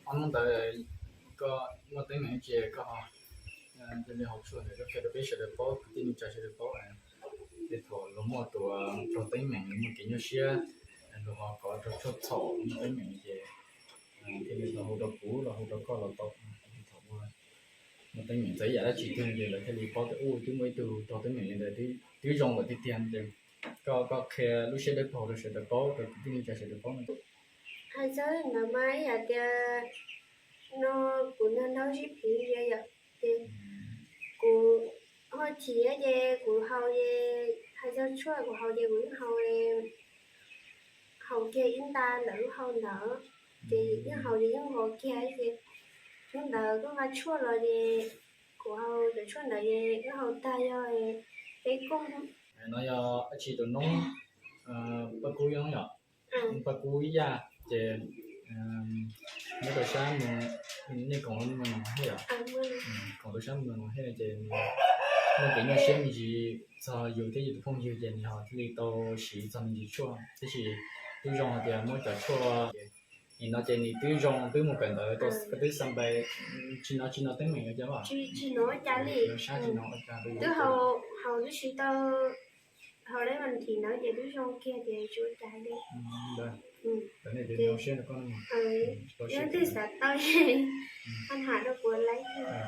Hnub ntawd koj muaj teeb meem ces koj ho cia li hais tshuaj ntawm koj qhia rau peb sawv daws paub, kwv tij neej tsa sawv daws paub. Ces thaum luag muaj tus raug teeb meem, luag muaj kev nyuaj siab, luag ho kov rau tshuaj txhaum muaj teeb meem ces thiaj li los hu rau kuv, los hu rau koj los tau. Thaum muaj teeb meem txawv yam dab tsi tiag ces lawv thiaj li paub tias ub, twb muaj ib tug raug teeb meem li ntawd, twb zoo lawm tiag tiag no ces koj, koj qhia lub siab dawb paug rau sawv daws paub, rau kwv tij neej tsa sawv daws paub no. Hais txog ntawd mas ib yam tias no kuv nrog nraug sib phiv ntsia yom, ces kuv ho chim ces kuv haus, ces hais txog tshuaj kuv haus ces kuv yeej haus, haus kiag ib nta ntawm lub hau ntawd, ces yeej haus ces yeej vov kiag ces hnub ntawd koj nqa tshuaj los ces kuv haus cov tshuaj ntawd ces wb haus tag yog peb kooj. No yog dab tsi tus noob, Paj Kub yom? Paj Kub ib yam ces nyob rau sab Moos, nej koom Moos Noo Hej yom? Koom rau sab Moos Noo Hej ces nws muaj kev nyuaj siab me ntsis txog yus thiab yus tus phooj ywg ces nws ho thiaj li tau siv txog me ntsis tshuaj, tab sis twb zoo hais tias muab cov tshuaj ces nim no ces nws twb zoo, twb mus kawm ntawv tau, twb xa npais, tsis hnov, tsis hnov teeb meem li cas. Tsis hnov ua cas li. Twb haus, haus twb siv tau, haus leb vas thim ntawd ces twb zoo kiag ces tsis ua cas li. Yog twg xav tau ces pab ham rau kuv laiv thiab.